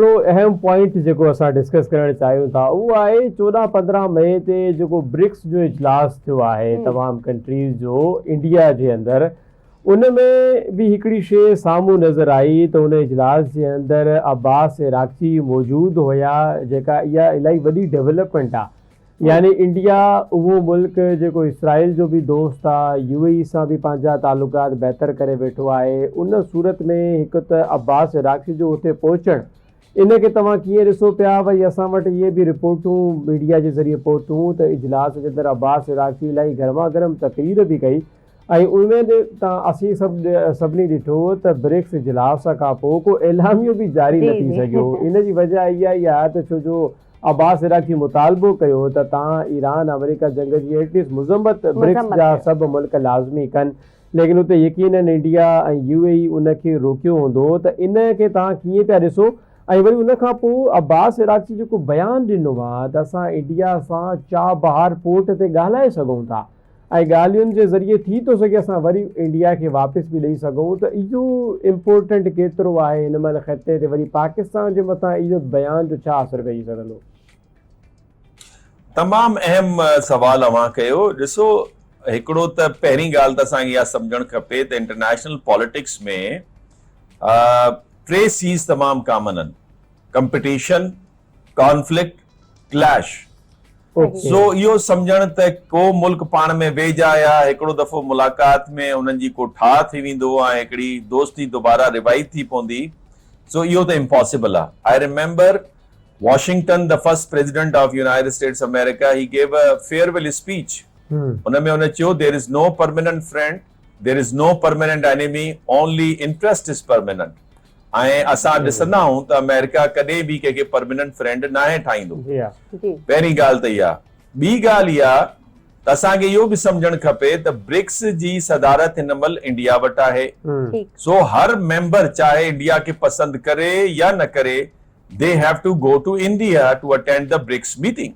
هڪڙو اهم پوائنٽ جيڪو اسان ڊسڪس ڪرڻ چاهيون ٿا اهو آهي 14 15 مئي تي جيڪو برڪس جو اجلاس ٿيو آهي تمام ڪنٽريز جو انڊيا جي اندر ان ۾ به هڪڙي شيء سامهون نظر آئي ته ان اجلاس جي اندر عباس عراقچي موجود هيا جيڪا اها الائي وڏي ڊولپمينٽ آهي يعني انڊيا اهو ملڪ جيڪو اسرائيل جو به دوست آ، يو اي اي سان به پنهنجا تعلقات بهتر ڪري ويٺو آهي، ان صورت ۾ هڪ ته عباس عراقچي جو اتي پهچڻ ان کي توهان ڪيئن ڏسو پيا؟ وري اسان وٽ اهي به رپورٽون ميڊيا جي ذريعي پهتون ته اجلاس جي اندر عباس عراقچي الاهي گرما گرم تقرير به ڪئي ۽ ان ۾ تان اسين سڀ سڀني ڏٺو ته برڪس اجلاس کان پوء ڪو اعلاميو به جاري نه ٿي سگهيو ان جي وجه اها ئي آهي ته ڇو جو عباس عراقچي مطالبو ڪيو ته تان ايران آمريڪا جنگ جي ايٽ ليسٽ مذمت برڪس جا سڀ ملڪ لازمي ڪن ليڪن اتي يقينن انڊيا ۽ يو اي اي ان کي روڪيو هوندو ته ان کي توهان ڪيئن پيا ڏسو ۽ وري ان کان پوء عباس عراقچي جيڪو بيان ڏنو آهي ته اسان انڊيا سان چاء بهار پورٽ تي ڳالهائي سگهون ٿا ۽ ڳالهين جي ذريعي ٿي ٿو سگهي اسان وري انڊيا کي واپس به ڏئي سگهون ته اهو امپورٽنٽ ڪيترو آهي هن مهل خطي تي وري پاڪستان جي مٿان اهو بيان جو ڇا اثر پئجي سگهندو؟ تمام اهم سوال اوهان ڪيو. ڏسو هڪڙو ته پهرين ڳالهه ته اسان کي اها سمجهڻ کپي ته انٽرنيشنل پاليٽڪس ۾ ٽي سيز تمام ڪامن آهن، ڪمپٽيشن، ڪانفلڪٽ، ڪليش. سو اهو سمجهڻ ته ڪو ملڪ پاڻ ۾ ويجها آيا، هڪڙو دفعو ملاقات ۾ انهن جي ڪو ٺاهه ٿي ويندو ۽ هڪڙي دوستي دوباره ريوائيو ٿي پوندي، سو اهو ته امپاسبل آ. I remember Washington the first president of United States America he gave a farewell speech ان ۾ ان چيو there is no permanent friend there is no permanent enemy only interest is permanent ۽ اسان ڏسندا آهيون ته آمريڪا ڪڏهن به ڪنهن کي پرمننٽ فرينڊ ناهي ٺاهيندو. پهرين ڳالهه ته اها. ٻي ڳالهه اها ته اسان کي اهو به سمجهڻ کپي ته برڪس جي صدارت هن مهل انڊيا وٽ آهي. سو هر ميمبر چاهي انڊيا کي پسند ڪري يا نه ڪري they have to go to India to attend the BRICS meeting.